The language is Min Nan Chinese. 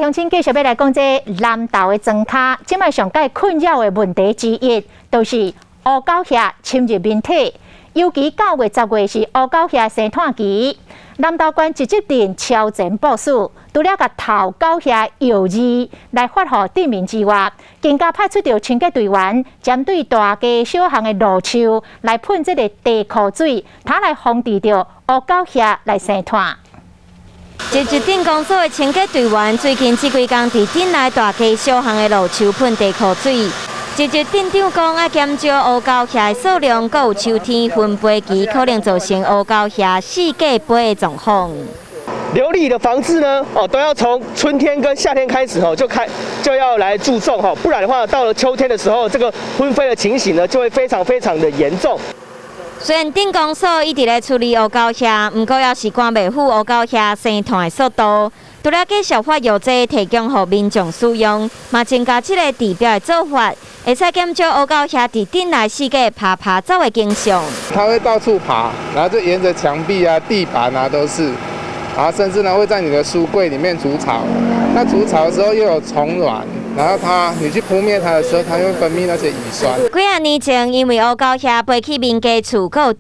鄉親繼續欲來講這南投的莊跤，這擺上蓋困擾的問題之一，就是烏狗蟻侵入民體。尤其9月10月是烏狗蟻生湠期，南投縣集集鎮超前部署，除了共投狗蟻藥劑來發予鎮民之外，更加派出著清潔隊員，針對大街小巷的路樹來噴這個地庫水，通來防治著烏狗蟻來生湠。集集鎮公所的清潔隊員最近這幾工佇鎮內大街小巷的路樹噴地庫水。集集鎮長講，欲減少烏狗蟻的數量，閣有秋天分飛期可能造成烏狗蟻四界飛的狀況。琉璃蟻的防治呢，哦，都要從春天跟夏天開始，哦，就要來注重，哈，不然的話，到了秋天的時候，這個昏飛的情形呢，就會非常非常的嚴重。雖然鎮公所一直咧處理烏狗蟻，毋過猶是趕袂赴烏狗蟻生湠的速度。除了繼續發藥劑提供予民眾使用，嘛增加這个治標的做法，會使減少烏狗蟻佇鎮內四界爬爬走的景象。它會到處爬，然後就沿着牆壁啊、地板啊都是，然後甚至呢會在你的書櫃裡面築巢。那築巢的時候又有蟲卵，然後它你去撲滅它的時候，它又會分泌那些蟻酸。幾仔年前，因為烏狗蟻飛去民家厝，閣有點